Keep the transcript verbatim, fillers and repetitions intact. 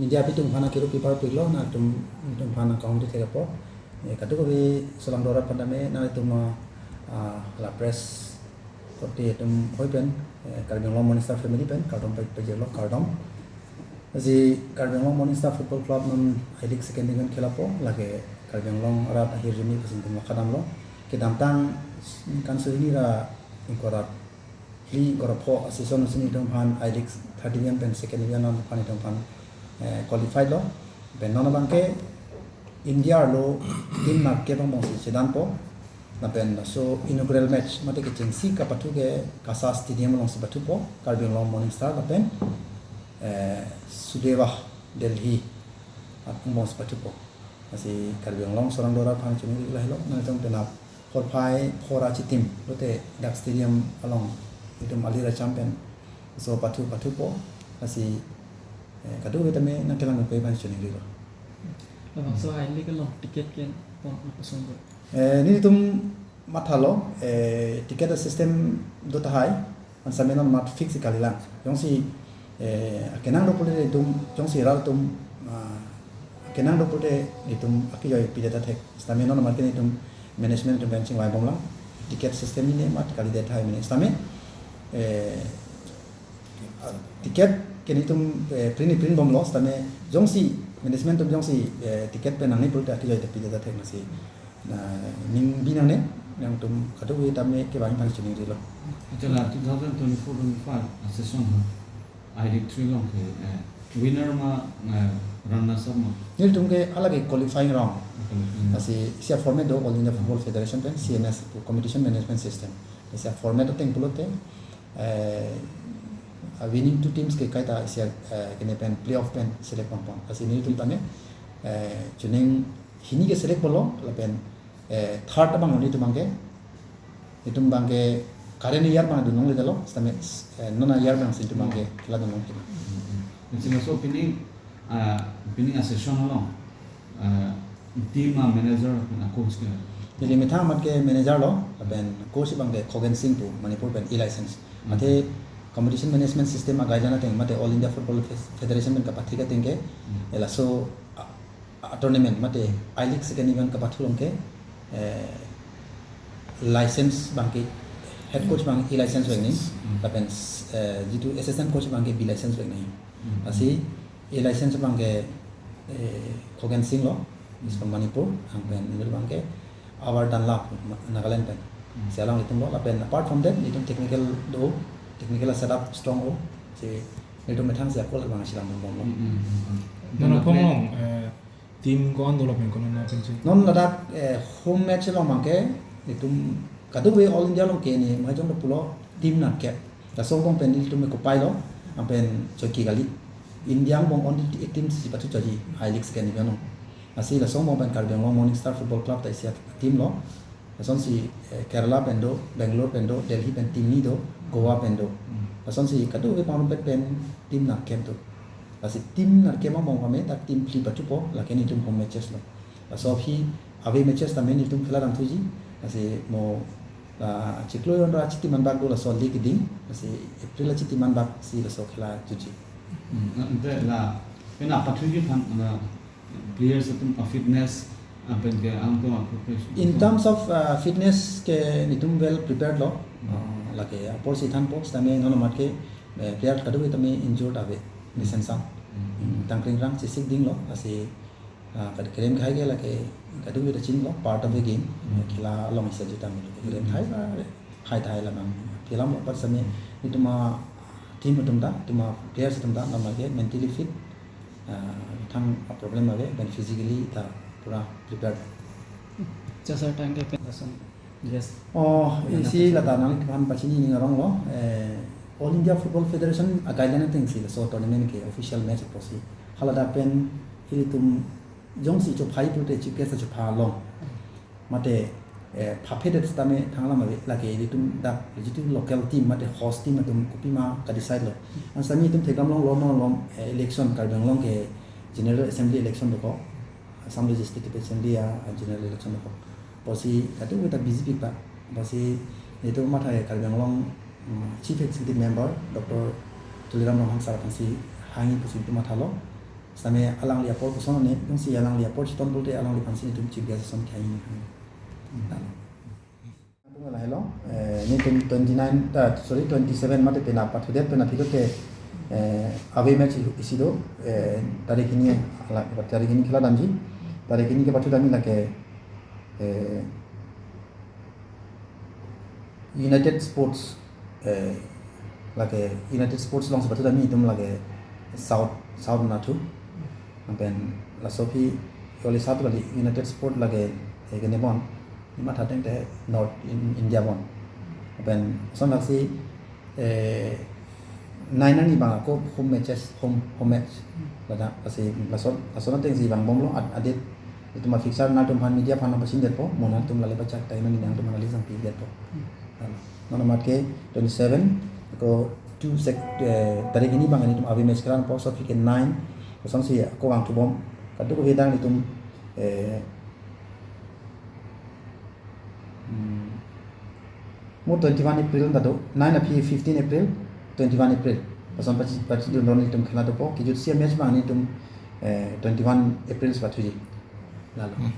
India apitung aphan akiru pipar pulo, nangtum, nangtum aphan account di thek apot. Eh, kadokave Solangdo arat aphan tame, nangtum, ah, ah, la press, korte atum hoi pen, eh, Karbi Anglong Morning Star family pen, kardom pa-, pajirlo, kardom. Lasi Karbi Anglong Morning Star Football Club non I-League second division khela po, lake Karbi Anglong arat ahirjume pusi nangtum la kadamlo. Kedamtang kan so hini ra ingkoi ra phli ingkoi ra pho a-season si nelitum aphan I-League third division pen second division aphan nelitum aphan, eh, qualified lo. Pen non abangke India arlo team nat kep angbong si chedanpo. Lapen laso inaugural match mate kechengsi kapathu ke KASA Stadium along si pathupo, Karbi Anglong Morning Star lapen, eh, Sudheva Delhi angbong si pathupo. Lasi Karbi Anglong Solangdo arat aphan choningri lahelo, nangtum penap porphai pora chitim lote dak stadium along nelitum alir acham pen so pathu pathupo. Lasi, eh, kadokave tame nangkelang nangpei aphan choningrilo. Labangso I-League along ticket ke pon na pasung ko. Eh, nelitum mathalo, eh, ticket system do tahai. An sitame non mat fix kalilang. Jongsi, eh, akenang do pulote nelitum, jongsi rat atum, ah, akenang do pulote nelitum akejoi pidet thek. Sitame non mat ke nelitum management atum pen chingvai bomlang. Ticket system ne mat kalidet tahai mene. Sitame, eh, ah, ticket ke nelitum, eh, print print bomlo. Sitame jongsi management atum jongsi, eh, ticket pen nangne pulote akejoi ta pidet thek, lasi na ning binang ne, nangtum kadokave tame kevang aphan choningrilo. Hala two thousand twenty-four twenty-five a-season ha, I-League three along ke, eh, winner ma, eh, runners up ma? Nelitum ke hala ke qualifying round. Okay, hmm. Lasi isi a-format do All India Football Federation pen, C M S pu, Competition Management System. Lasi a-format ateng pulote, eh, a-winning two teams ke kaita isi, eh, kene pen playoff pen select pon pon. Lasi nelitum tame, eh, chuning hini ke select ponlo, lapen, eh, third abang nelitum abangke, nelitum abangke current year abang dun longledetlo, sitame, eh, non a-year abang si nelitum abangke khela dun longledetlo. Lasi laso pining, ah, pining a-season along, ah, team a-manager lapen a-coach ke? Neli methang amat ke manager lo, lapen coach abangke Khogen Singh pu, Manipur pen, e-license. Hmm. Mate competition management system a-guideline ateng, mate All India Football Fes-, Federation pen kapathik ateng ke, Hmm. eh, laso, ah, ah, tournament mate I-League second division kapathu along ke, eh, license abangke, head coach abang e-license vek nangji, Hmm. lapen, eh, jitu assistant coach abangke B-license vek nangji. Hmm. Lasi e-license abangke, eh, Khogen Singh lo, is from Manipur, anpen inut abangke Avar Danla, Ma-, Nagaland pen. Hmm. Si alanglitum lo, lapen apart from that, nelitum technical do, technical setup strong o, si nelitum methang si akol abang si lang bomlo. Hmm, hmm, hmm, hmm. Non aphong along, eh, team ko-an dolo pen ko non pensi? Non ladak, eh, home match along abangke, nelitum kadokave All India along ke ne, mahajong pulo team nat kep. Laso angbong pen nelitum ke kopai lo, anpen choki kali. India angbong only team si pathu choji, I-League second division along. Lasi laso angbong pen Karbi Anglong Morning Star Football Club ta isi a-team lo. Lasonsi, eh, Kerala pen do, Bangalore pen do, Delhi pen team ni do, Goa pen do. Hmm. Lasonsi kadokave pangrumpet pen team nat kep do. Lasi team nat kep angbong pame ta team phli pathupo, lake nelitum home matches lo. Laso aphi away matches tame nelitum khela dam thuji. Lasi mo, ah, chiklo jon ra chiti man bak do laso league ding. Lasi April achiti man bak si laso khela thuji. Hmm, na, ante la, pen apathuji aphan, na, players atum a-fitness, anpen ke angko a-preparation. In terms of, uh, fitness ke nelitum well prepared lo. Hmm. Uh, lake apor si thanpo, sitame non amat ke, eh, player kadokave tame injured ave, Hmm. recent sa. Hmm. Hmm, tangkring rang chesik ding lo, lasi, uh, kad-, kerem khai ke lake kadokave ta chin lo, part of the game. Hmm. Khela along isi juta milo. Kerem Hmm. khai ba, hai thai la nang. Film apar sitame nelitum a-team atum ta, nelitum a-players atum ta, non amat ke mentally fit, ah, thang a-problem ave, then physically ta pura prepared. Chasar tang ke pen lason. Yes. Oh, isi lata nangphan pachini ning arong lo, eh, All India Football Federation a-guideline ateng si laso tournament ke official match apotsi. Hala dak pen ilitum jongsi chophai pulote chief guest chopha long. Mate, eh, phaphe det sitame thang alam ave, lake ilitum dak jitu local team mate host team atum kopima ka-decide lo. An sitame itum theklong longlo, eh, election Karbi Anglong ke General Assembly election dokok, Assam Legislative Assembly a, a General Election dokok. Pusi kadokave ta B J P pa, pusi itum matha Karbi Anglong, mm, Chief Executive Member Doctor Tuliram Ronghang sir aphansi hangji pusi itum mathalo. Sitame alangli apor koson ne, jongsi alangli apor chiton pulote alangliphan si netum chief guest ason kehai ni kan. Latum lahelo, eh, netum twenty-nine, ah, sorry, twenty-seven mate penap pathudet, penap aphi lote, eh, away match isi do, eh, tarik hini, ala, tarik hini khela damji, tarik hini kepathu damji lake, eh, United Sports, eh, lake United Sports alongsi pathu damji netum lake South, South nathu. Lapen laso aphi kali South kali United Sport lake, eh, kene bon. Nematha ateng te North in India bon. Lapen ason laksi, eh, nine arni abang ako home matches, home, home match. Ladak lasi lason, lason atengsi vangbomlo ad-, adet netum a-fixture nangtum aphan media aphan nangpachindetpo, mo nangtum lale pachak tai mani nangtum aphan lale sangpidetpo. Non amat ke twenty-seven ko two sec, eh, tarik hini abang netum away match kelang po, laso aphi ke nine kosonsi ako vangthu bom. Kadokave adang netum, eh, hmm, mo twenty-one April ta do, nine aphi fifteen April, twenty-one April. Lason pachi, pachidun ron netum khela dopo, kejutsi a-match abang netum, eh, twenty-one April si pathuji. Lalo. Hmm.